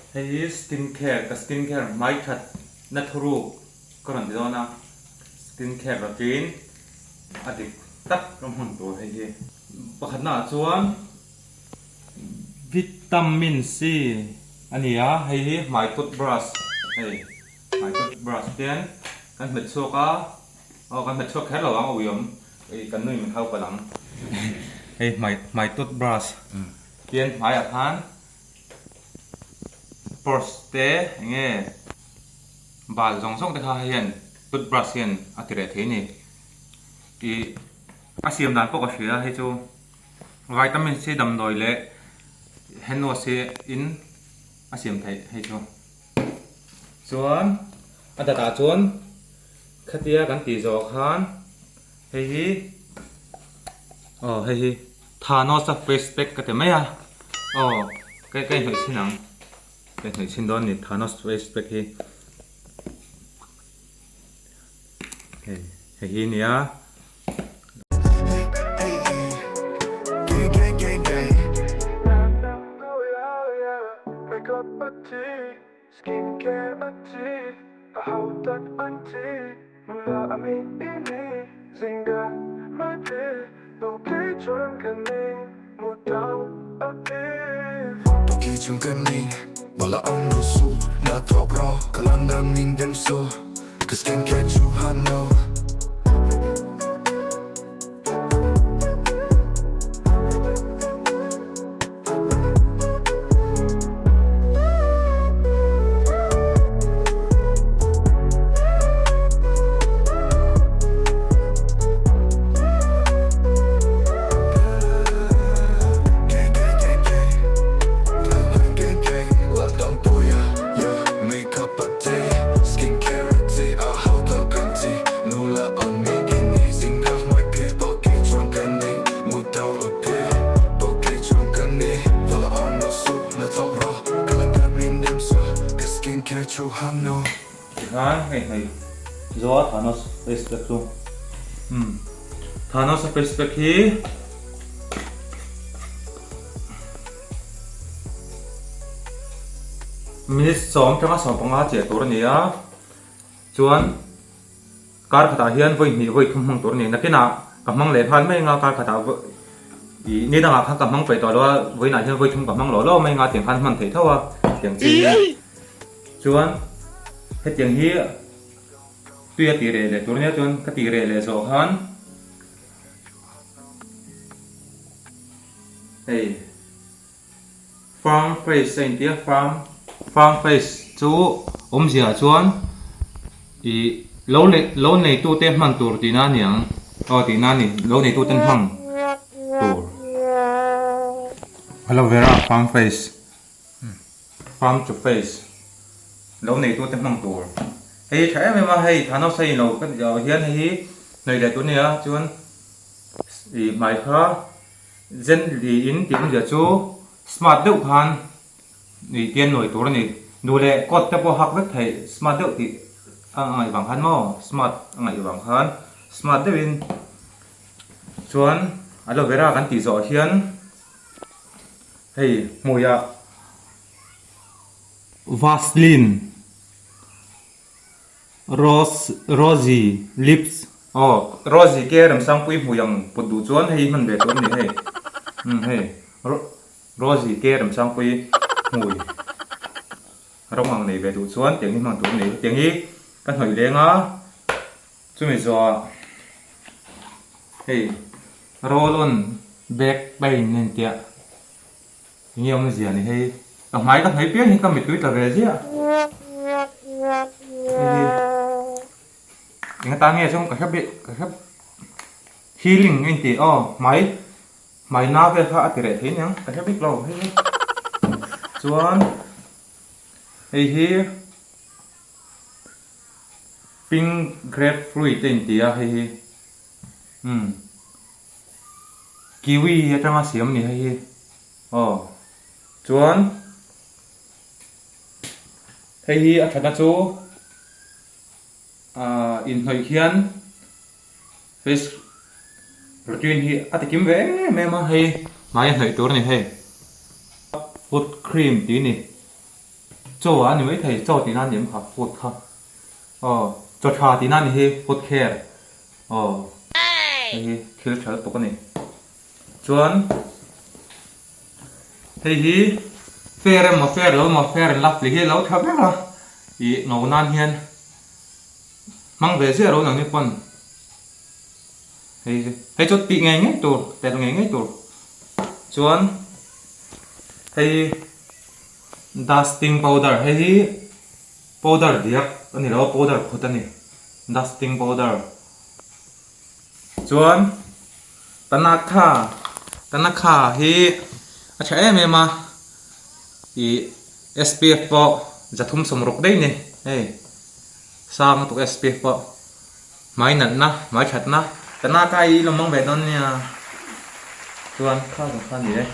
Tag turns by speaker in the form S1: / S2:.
S1: Hei hi skin care ka skin care hmai that na thuruk ka rawn ti dawn a, skin care routine a dik tak ka hman tur hei hi. Pakhatna ah chuan vitamin C a ni a, hei hi hmai toothbrush hei hmai toothbrush ten kan hmet chhuak a, aw kan hmet chhuak kher lo ang a uiawm kan nui min hau palh ang hei hmai hmai toothbrush tian hmaiah khan purse te eng nge bal zawng zawng te kha hei hian toothbrush hian a ti reh thei a ni ih a siam dan pawh ka hria hei chu vitamin C damdawi leh hand wash hi in a siam theih hei chu chuan a datah chuan khatia kan tih zawh khan hei hi aw hei hi. Thanos a face pack ka ti mai a, aw ka ka inhnawih chhin ang, ka inhnawih chhin dawn a ni Thanos face pack hi, hei hei hi a nia. Tikhan hei hei zo a Thanos face pack chu umm Thanos a face pack hi minute 10 tanga 15 chiah tur a ni a chuan Kar khatah hian vawi hnih vawi thum hmang tur a ni. Nakinah ka hmang leh nghal mai anga kar khatah ih ni dangah khan ka hmang peih tawh lo a, vawiinah hian vawi thum ka hmang lo lo mai anga tiang khan hman theih tho a tiang chi hi. Chuan hetiang hi tui a tih reh leh tur nia chuan ka tih reh leh zawh khan hei Farm face a intia farm farm face chu awmzia chuan ih lo nei lo neitute hman tur tihna a ni ang aw tihna a ni lo neitute hmang tur aloe vera farm face farm to face lo neitute hmang tur hei hi tha em em a hei thanos hei lo ka tih ah hian hei hi hnawih leh tur a ni a chuan ih hmai kha. Zen liin tih awmzia chu smart deuh khan ih tian nawi tur a ni. Duh leh coat te pawh hak vek theih smart deuh tih a ngaih vang khan maw smart a ngaih vang khan smart deuhin chuan aloe vera kan tih zawh hian hei hmuiah vaseline. Rose Rosie lips aw Rosie ke Remsangpui hmui ang put duh chuan hei hman ve tur a ni hei umm hei Rosie ke Remsangpui hmui rawng ang nei ve duh chuan tiang hi hman tur a ni hetiang hi ka hnawih leng a chumi zawhah hei roll on back pain a intiah. Enge awmzia ni hei, ka hmai ka hnaih piang hi ka mittui tla ve ziah. Hei hi eng atan nge chuan ka hre bik ka hre healing a inti aw hmai hmai na vel kha a ti reh thei aniang ka hre bik lo hei hi chuan hei hi pink grapefruit a inti a hei hi umm. Kiwi atanga siam a ni hei hi aw chuan hei hi a thatna chu ahh inhnawih hian face routine hi a ti kim ve em em a hei hmai a hnawih tur a ni hei foot cream tih a ni. Chaw a ni maithei chaw tihna a ni em kha food kha aw chaw tha tihna a ni hi food care aw hei hi thil tha lutuk a ni chuan hei hi fair emaw fair lo emaw fair and lovely hi a lo tha ber a ih ngo nan hian hmang ve ziah ro nang ni pawn hei hei chu tih ngei ngei tur tel ngei ngei tur chuan hei Dusting powder hei hi powder diak a ni lo a powder phut a ni dusting powder chuan tanakha tanakha hi a tha em em a ih spf pawh zathum sawmruk daih a ni hei sang lutuk spf pawh hmai natna hmai thatna tanaka hi i lo hmang ve dawn nia chuan kha zawng kha a ni e.